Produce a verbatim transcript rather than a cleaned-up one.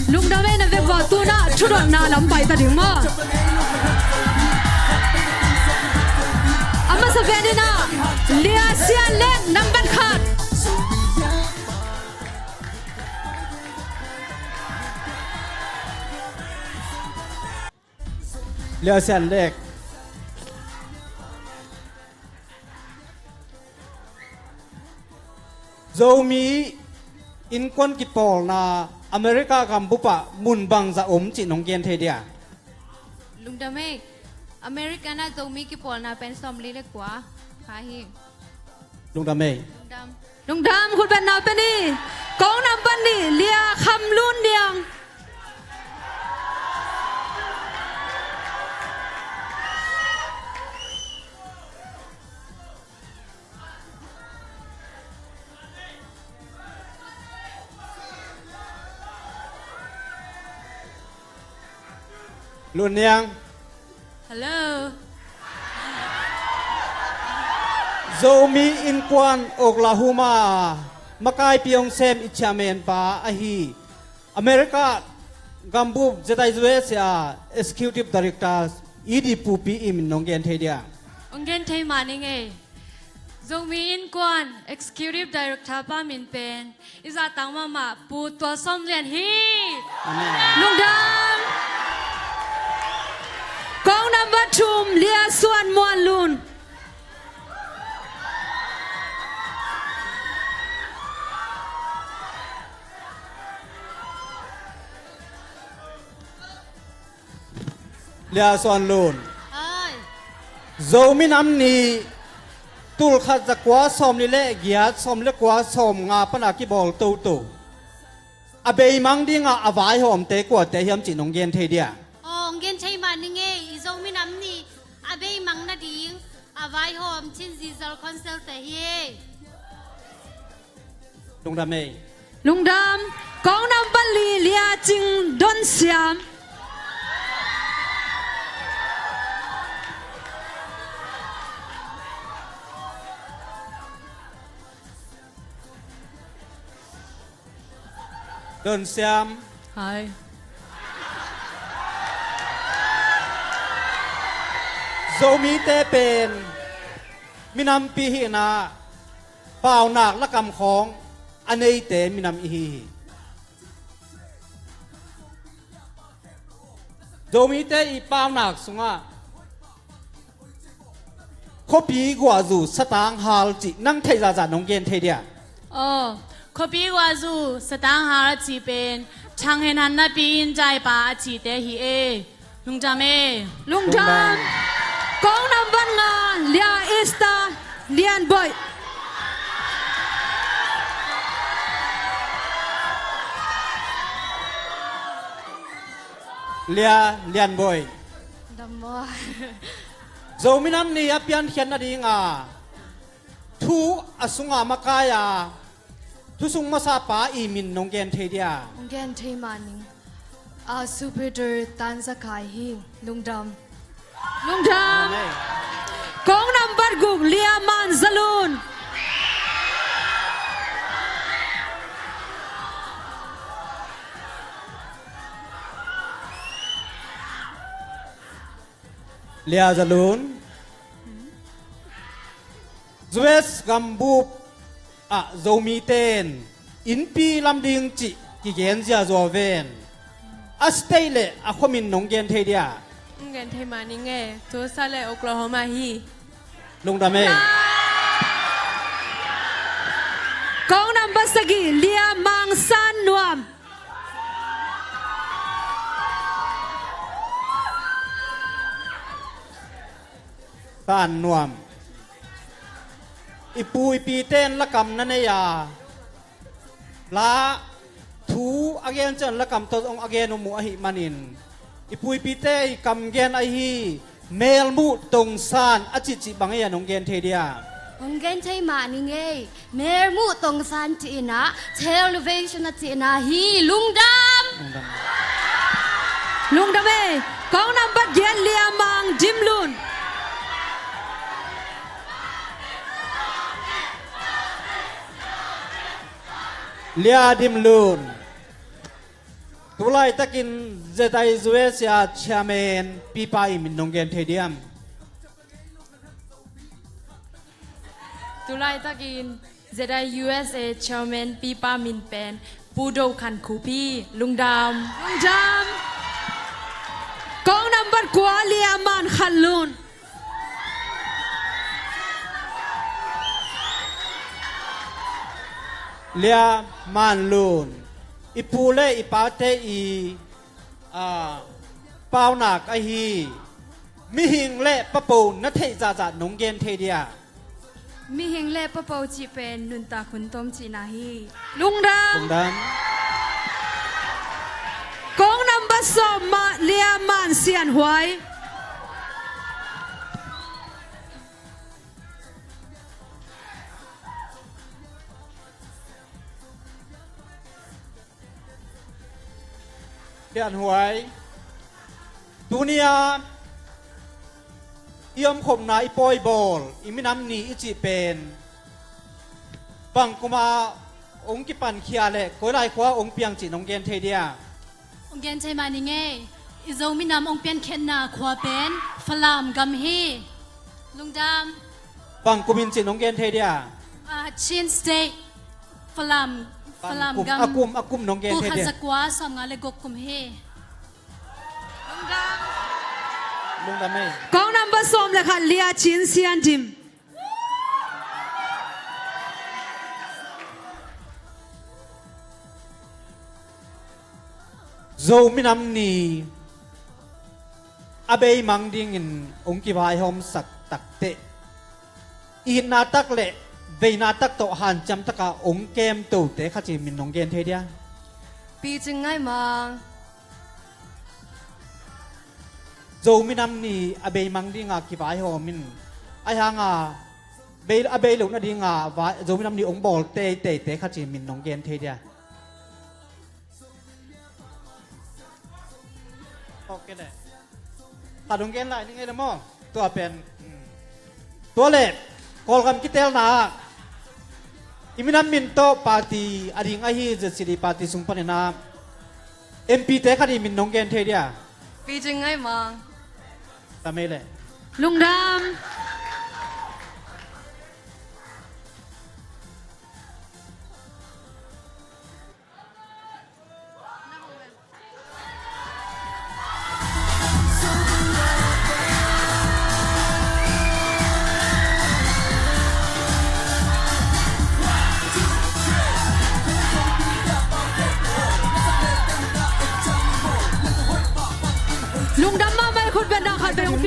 Lungdam ei, na vekpi-a tu-in ah thudotna lam pai ta ding maw? A masa pen in ah Lia Sian Lek nambat khat. Lia Sian Lek. Zomi innkuan kipawlna America gambup ah mun bangzah om cih nong gen thei dia? Lungdam ei. America in ah Zomi kipawlna pen sawmli le kua kha hi. Lungdam ei. Lungdam. Lungdam, khut beng na pen hi. Kong nambat nih, Lia Kham Lun Niang. Lun Niang. Hello. Zomi innkuan Oklahoma makaipi hong sem i chairman pa ahi, America gambup Z I U S A Executive Director i di pupi i min nong gen thei dia? Hong gen thei mah ning ei. Zomi innkuan Executive Director pa min pen i zahtak mahmah Pu Tual Sawm Lian hi. Amen. Lungdam. Kong nambat thum, Lia Suan Muan Lun. Lia Suan Lun. Hai. Zomi Nam Ni tulkhat zakua sawmli le giat, sawmli le kua, sawmnga pan a kibawl toto, a beimang dingah a vaihawmte kuate hiam cih nong gen thei dia? Aw, hong gen thei mah ning ei. I Zomi Nam Ni a beimang nading a vaihawm Chin Zizal Council te hi ei. Lungdam ei. Lungdam. Kong nambat li, Lia Cing Don Siam. Don Siam. Hai. Zomite pen minampi hihna paunak lakam khawng a neite minam i hi hi. Zomite i paunak sungah khuapi guahzu satang hal cih nang theih zahzah nong gen thei dia? Aw, khuapi guahzu satang hal a cih pen Thang Hen Han napi in zaipa a cihte hi e. Lungdam e. Lungdam. Kong nambat nga, Lia Esther Lian Boih. Lia Lian Boih. Dam maw. Zomi Nam Ni a piankhiat nadinga thu a sungah makai a, thusung masapa i min nong gen thei dia? Nong gen thei mah ning. A, Supitor Tan Za Khai hi. Lungdam. Lungdam. Amen. Kong nambat guk, Lia Man Za Lun. Lia Za Lun. U S gambup ah Zomite in innpi lam ding cih kigen ziazua ven. A state le a khuamin nong gen thei dia? Nong gen thei mah ning e. Tulsa le Oklahoma hi. Lungdam e. Kong nambat sagih, Lia Mang San Nuam. San Nuam. I pu i pite in lakam na nei a, la thu a gen ciang lakam tawh zong a gen om uh ahih manin, i pu i pite i kam gen ahi Melmuh Tongsan a cihcih bang ei a nong gen thei dia? Hong gen thei mah ning ei. Melmuh Tongsan cihna, Salvation a cihna hi. Lungdam. Lungdam. Lungdam ei. Kong nambat giat, Lia Mang Dim Lun. Lia Dim Lun. Tu laitakin Z I U S A Chairman Pipa i min nong gen thei diam? Tu laitakin Z I U S A Chairman Pipa min pen Pu Do Khan Khup hi. Lungdam. Lungdam. Kong nambat kua, Lia Man Khan Lun. Lia Man Lun. I pu le i pate i, ah, paunak ahi. Mihing le papo na theih zahzah nong gen thei dia? Mihing le papo cih pen nuntak hun tom cihna hi. Lungdam. Lungdam. Kong nambat sawm, Lia Man Sian Huai. Sian Huai. Tuni-a i omkhopna, i pawi bawl, i minam ni i cih pen bang kuma hong kipankhia le koi lai khua hong piang cih nong gen thei dia? Hong gen thei mah ning ei. I Zo minam hong piankhiatna khua pen Falam gam hi. Lungdam. Bang kumin cih nong gen thei dia? Ah, Chin State. Falam, Falam gam. A kum, a kum nong gen thei dia? Tulkhat zakua sawmnga le guk kum hi. Lungdam. Lungdam ei. Kong nambat sawm le khat, Lia Cin Sian Dim. Zo minam ni a beimang dingin hong kivaihawmsak takteh, itna tak le veina tak tawh hanciam taka hong kemtote khat ci min nong gen thei dia? Pi Cing Ngai Mang. Zo minam ni a beimang dinga kivaihawm in, ahi hanga bei, a bei lo nadinga vai, Zo minam ni hong bawl teiteite khat ci min nong gen thei dia? Ok le. Khat hong gen lai ning ei le maw? Tua pen. Hmm. Tua le, Kawlgam kitelna ah i minam min tawh party a ding ahi Z C D party sung panin ah M P te khat i min nong gen thei dia? Pi Cing Ngai Mang. Tam ei le. Lungdam. Lungdam mahmah, khut beng dang khat beng hong